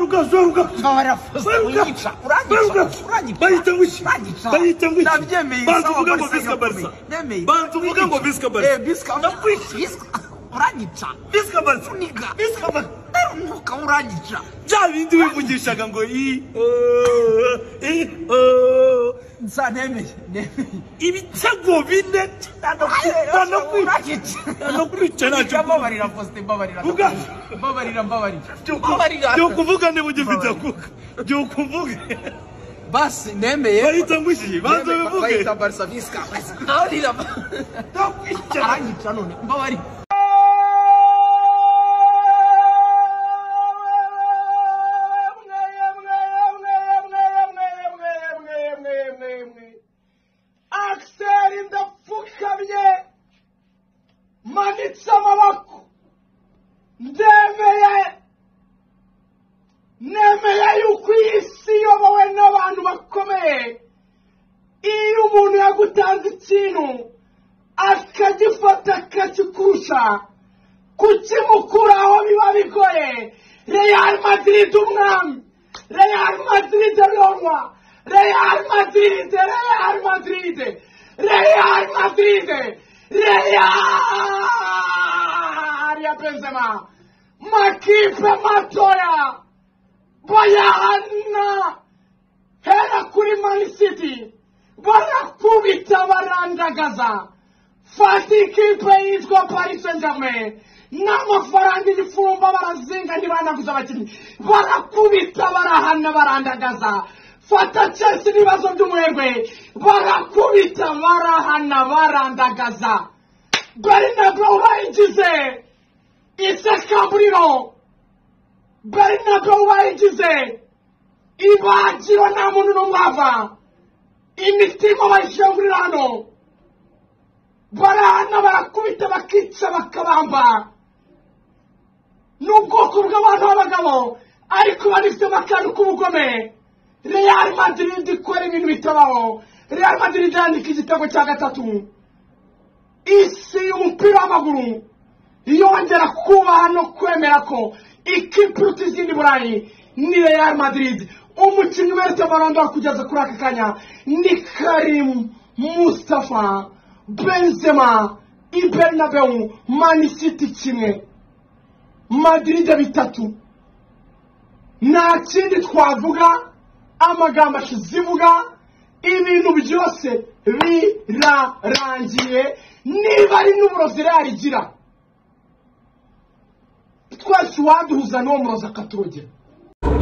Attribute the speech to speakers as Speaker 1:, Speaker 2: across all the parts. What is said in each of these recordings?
Speaker 1: Mbabarira Faustin, unyica, uranyica, uranyica.
Speaker 2: Bayita ngwiki.
Speaker 1: Uranyica.
Speaker 2: Bayita ngwiki.
Speaker 1: Nabyemeye.
Speaker 2: Banza
Speaker 1: Sawa,
Speaker 2: uvuge ngo
Speaker 1: Barca
Speaker 2: Visca Barca.
Speaker 1: irakomeye. Nemeye.
Speaker 2: Banza uvuge ngo Visca Barca.
Speaker 1: Eh, Visca.
Speaker 2: Ndakwica.
Speaker 1: Visca. Uranyica.
Speaker 2: Visca Barca.
Speaker 1: Uniga.
Speaker 2: Visca Barca.
Speaker 1: Ntuka uranyica.
Speaker 2: Bya bindi wivugishaga ngo i o i o.
Speaker 1: Nsa nemeye, nemeye.
Speaker 2: Ibitego 4
Speaker 1: Uranyica.
Speaker 2: Ndakwica ntacyo.
Speaker 1: Mbabarira Faustin, mbabarira.
Speaker 2: Vuga.
Speaker 1: Mbabarira, mbabarira. Mbabarira.
Speaker 2: Byukuvuga niba ugifite akuka. Byukuvuge.
Speaker 1: Basi nemeye.
Speaker 2: Bayita ngwiki, banza bivuge.
Speaker 1: Bayita Barca Visca. Mbabarira.
Speaker 2: Ndakwica.
Speaker 1: Aranyica none. Mbabarira.
Speaker 3: Axel ndapfukamye manitse amaboko ndemeye nemeye yuko iyi si iyobowe n'abantu bakomeye. Iyo umuntu yagutanze ikintu akagifata akakikurusha kukimukuraho biba bigoye. Real Madrid umwami, Real Madrid Roma, Real Madrid, Real Madrid, Real Madrid, Real ya Benzema, makipe matoya bayahana hera kuri Man City barakubita barandagaza. Fata ikipe yitwa Paris Saint-Germain n'amafaranga igifumba barazinga ntibanaguza abakinnyi, barakubita barahana barandagaza. Fata Chelsea n'ibibazo by'umuherwe barakubita barahana barandagaza. Bernabeu bayigize isekamburiro, Bernabeu bayigize ibagiro, nta muntu n'umwe ava. Imitima bayishengurira hano, barahana barakubita bakica bakabamba. N'ubwoko bw'abantu b'abagabo ariko banifitemo akantu k'ubugome. Real Madrid ikora ibintu bitabaho. Real Madrid yandika igitego cya 3. Isi y'umupira w'amaguru yongera kubaha no kwemera ko ikipe iruta izindi Burayi ni Real Madrid. Umukinnyi weretse Ballon d'Or kugeza kuri aka kanya ni Karim Mustafa Benzema. I Bernabeu Man City 1, Madrid 3. Nta kindi twavuga, amagambo ashizivuga, ibintu byose birarangiye. Niba ari n'uburozi Real igira, twese uwaduhuza n'uwo murozi akaturogera.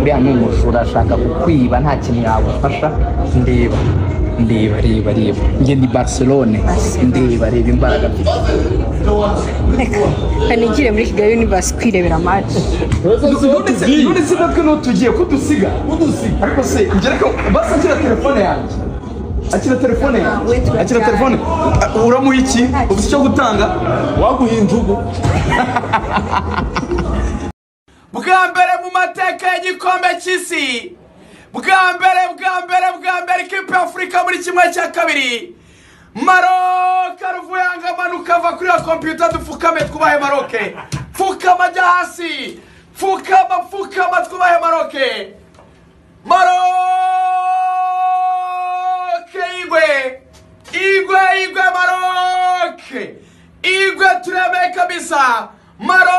Speaker 4: Uriya ni umujura ashaka kukwiba, nta kintu yagufasha. Ndeba ndeba reba reba, njye ni Barcelone, ndeba reba imbaraga mfite.
Speaker 5: Reka kanigire muri Kigali Universe kwirebera match.
Speaker 4: None se natwe n'utugiye kudusiga ariko se njye reka basi akira telefone yanjye, akira telefone yanjye, akira telefone. Uramuha iki? Ufite icyo gutanga?
Speaker 6: Waguha injugu.
Speaker 3: Bwa mbere mu mateka y'igikombe cy'isi, bwa mbere bwa mbere bwa mbere ikipe ya Afurika muri 1/2, Maroc aruvuyanga amanuka ava kuri ya kompiyuta. Dupfukame twubahe Maroc, pfukama ajya hasi, pfukama pfukama twubahe Maroc. Maroc igwe igwe igwe Maroc igwe, turemeye kabisa. Maroc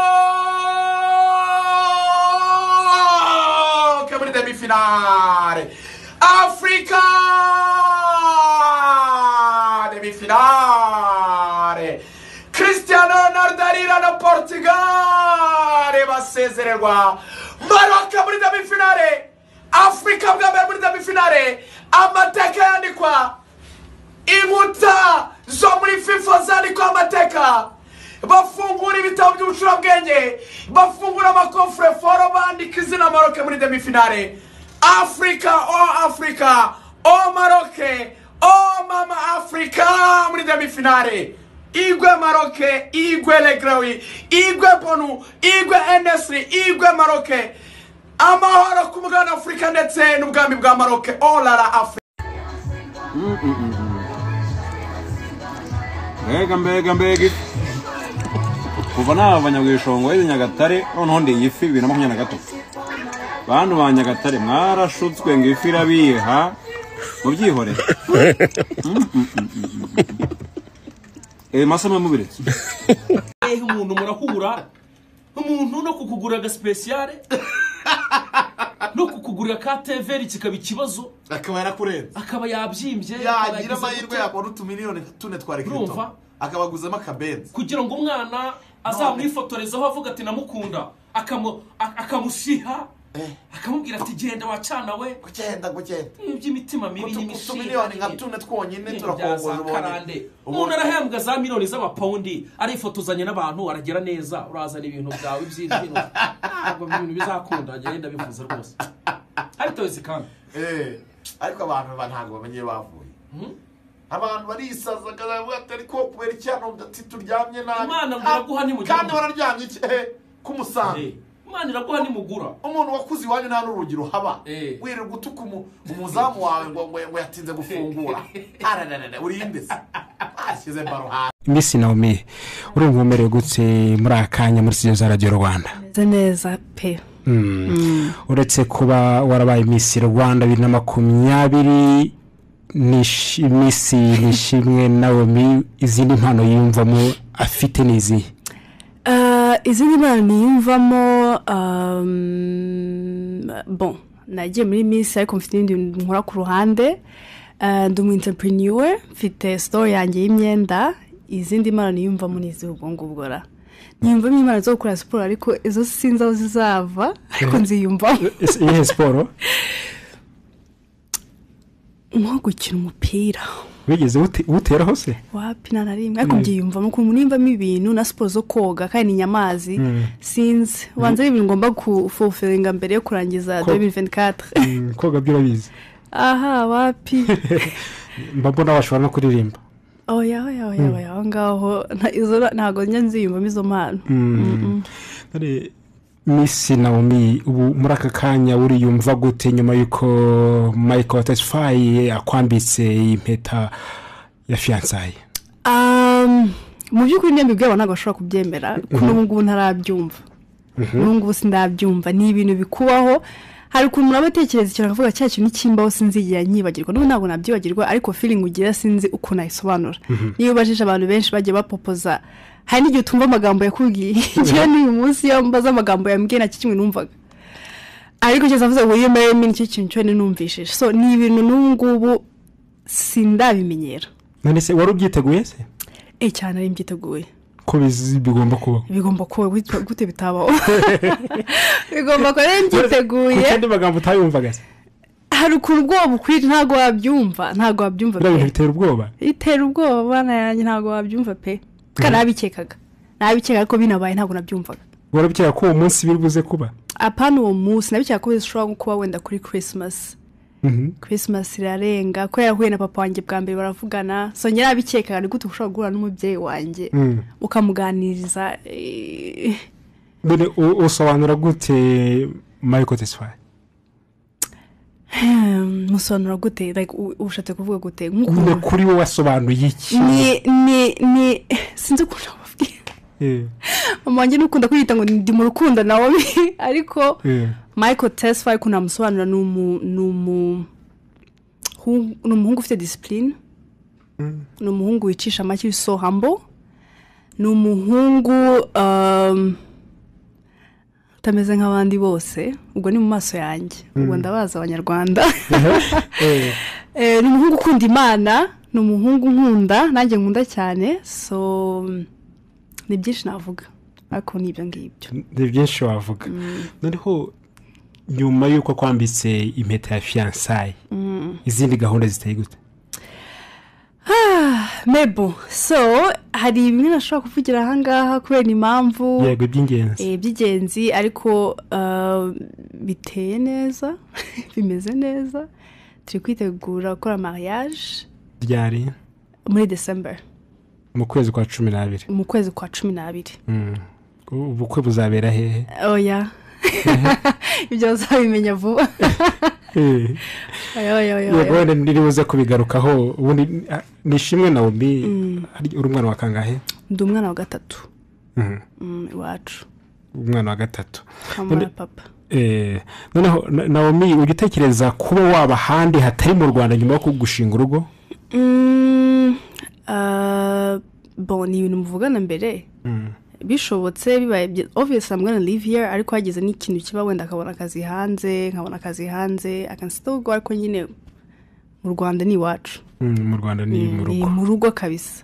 Speaker 3: muri demi-finale, Africa demi-finale. Cristiano Ronaldo arira na Portugal basezererwa. Maroc muri demi-finale, Africa bwa mbere muri demi-finale. Amateka yandikwa, inkuta zo muri FIFA zandikwa amateka. Bafungura ibitabo by'ubucurabwenge, bafungura amakofre foro, bandika izina Maroc muri demi-finale. Africa, o Africa, o Maroc, o mama Africa muri demi-finale. Igwe Maroc, igwe Legrawi, igwe Bonu, igwe Enesri, igwe Maroc. Amahoro ku mugabane Afrika ndetse n'ubwami bwa Maroc. Oh la la Africa.
Speaker 6: Mbega mbega mbega ifi. Kuva nava Nyabwishongo y'i Nyagatare noneho ndiye ifi 2023. Bantu ba Nyagatare mwarashutswe ngo ifi irabiha mubyihorere. Masa mubiretse.
Speaker 2: Umuntu murahura umuntu no kukugura aga speciale no kukugurira ka TV kikaba ikibazo
Speaker 3: akaba yarakurenze
Speaker 2: akaba yabyimbye
Speaker 3: yagira amahirwe yakora utumiliyoni tune tware kirito akabaguzamo akabenzi
Speaker 2: kugira ngo umwana azamwifotorezaho avuga ati namukunda akamushiha akamubwira ati genda wacana we
Speaker 3: kugenda
Speaker 2: iby'imitima mibi
Speaker 3: n'imishinga utumiliyoni nka tune twonyine turakongoza
Speaker 2: ubonye umuntu arahembwa za miliyoni z'amapawundi arifotozanya n'abantu aragera neza urazana ibintu byawe by'ibintu ntabwo ibintu bizakunda agenda bivuze rwose ariko kandi
Speaker 3: ariko abantu ntabwo bamenye bavuye abantu barisaza kazavuga ati ariko kubera icyano ati turyamye nabi
Speaker 2: Imana iraguha nimugura
Speaker 3: kandi wararyamye iki kumusanze
Speaker 2: Imana iraguha nimugura
Speaker 3: umuntu wakuze iwanyu nta n'urugero haba wirirwa utuka umuzamu wawe ngo yatinze gufungura arararara urinde se ashyize baro hasi.
Speaker 7: Miss Naomi urumva umerewe gute muri akanya muri studio za Radio Rwanda?
Speaker 5: Meze neza pe.
Speaker 7: Uretse kuba warabaye Miss Rwanda 2020 Miss Nishimwe Naomi izindi mpano yiyumvamo afite nizi?
Speaker 5: Izindi mpano niyumvamo bon nagiye muri Miss ariko mfite ibindi nkora ku ruhande. Ndi umu entrepreneur mfite store yanjye y'imyenda. Izindi mpano niyumvamo nizi ubwo ngubwo ra niyumvamo impano zo gukora siporo ariko izo sinzi aho zizava ariko nziyumvamo.
Speaker 7: Iyihe siporo?
Speaker 5: Nko gukina umupira.
Speaker 7: Wigeze uteraho se?
Speaker 5: Wapi nta rimwe ariko mbyiyumvamo ukuntu niyumvamo ibintu na siporo zo koga kandi ni nyamazi sinzi ubanza ari ibintu ngomba gufulfilinga mbere yo kurangiza 2024.
Speaker 7: Koga byo urabizi?
Speaker 5: Aha wapi.
Speaker 7: Mbona washobora no kuririmba.
Speaker 5: Oya oya oya oya aho ngaho izo ntabwo njya nziyumvamo izo mpano.
Speaker 7: Miss Naomi ubu muri aka kanya uriyumva gute nyuma yuko Michael Tesfaye akwambitse impeta ya fiançailles?
Speaker 5: Mu by'ukuri ndembibwiye abantu ntabwo bashobora kubyemera kuko n'ubu ngubu ntarabyumva. N'ubu ngubu sindabyumva ni ibintu bikubaho. Hari ukuntu umuntu aba atekereza ikintu akavuga cya kintu kimbaho sinzigera nyibagirwa n'ubu ntabwo nabyibagirwa ariko feeling ugira sinzi ukuntu ayisobanura. Niyo ubajije abantu benshi bagiye bapopoza hari n'igihe utumva amagambo yakubwiye njyewe n'uyu munsi iyo mbaza amagambo yambwiye nta kimwe numvaga ariko cyose avuze ngo iyo marry me nicyo kintu cyonyine numvishije. So ni ibintu n'ubu ngubu sindabimenyera.
Speaker 7: None se wari ubyiteguye se?
Speaker 5: Cyane ari mbyiteguye.
Speaker 7: Ko bigomba kuba?
Speaker 5: Bigomba kuba gute bitabaho? Bigomba kuba ari mbyiteguye.
Speaker 7: Kuko andi magambo utayumvaga se?
Speaker 5: Hari ukuntu ubwoba bukwira ntabwo wabyumva ntabwo wabyumva pe.
Speaker 7: Bitera ubwoba?
Speaker 5: Bitera ubwoba bana yanjye ntabwo wabyumva pe. Kandi nabikekaga ariko binabaye ntabwo nabyumvaga.
Speaker 7: Warabikeka ko uwo munsi biri buze kuba?
Speaker 5: Apana uwo munsi nabikeka ko bishobora kuba wenda kuri Christmas. Christmas irarenga ko yarahuye na papa wanjye bwa mbere baravugana so njye nabikekaga ni gute ushobora guhura n'umubyeyi wanjye ukamuganiriza.
Speaker 7: None usobanura gute Michael Tesfaye?
Speaker 5: Musobanura gute like ushatse kuvuga gute?
Speaker 7: Nkuko kuri wowe wasobanuye iki?
Speaker 5: Ni sinzi ukuntu nababwira. Mama wanjye nukunda kwiyita ngo ndi mu rukundo Naomi ariko Michael Tesfaye ukuntu namusobanura ni umuhungu ufite discipline, ni umuhungu wicisha make so humble, ni umuhungu utameze nk'abandi bose ubwo ni mu maso yanjye ubwo ndabaza abanyarwanda. Ni umuhungu ukunda Imana, ni umuhungu nkunda nanjye nkunda cyane so ni byinshi navuga ariko ni ibyo ngibyo.
Speaker 7: Ni byinshi wavuga. Noneho nyuma yuko kwambitse impeta ya fiançailles izindi gahunda ziteye gute?
Speaker 5: Mebo so hari bimwe nashobora kuvugira aha ngaha kubera impamvu
Speaker 7: yego by'ingenzi
Speaker 5: by'ingenzi ariko biteye neza bimeze neza turi kwitegura gukora mariage
Speaker 7: ryari
Speaker 5: muri December
Speaker 7: mu kwezi kwa 12.
Speaker 5: Mu kwezi kwa 12.
Speaker 7: Ubukwe buzabera hehe?
Speaker 5: Oya ibyo uzabimenya vuba.
Speaker 7: Yego niribuze kubigarukaho. Ubundi Nishimwe Naomi uri umwana wa kangahe?
Speaker 5: Ndi umwana wa gatatu. Iwacu.
Speaker 7: Umwana wa gatatu.
Speaker 5: Mama papa.
Speaker 7: Noneho Naomi, ujya utekereza kuba waba ahandi hatari mu Rwanda nyuma yo kugushinga urugo?
Speaker 5: Bon, ni ibintu muvugana mbere. Bishobotse, bibaye obvious I'm gonna live here, ariko hagize n'ikintu kiba, wenda akabona akazi hanze, nkabona akazi hanze, I can still go, ariko nyine mu Rwanda ni iwacu.
Speaker 7: Mu Rwanda ni mu
Speaker 5: Ni
Speaker 7: rugo.
Speaker 5: mu rugo kabisa.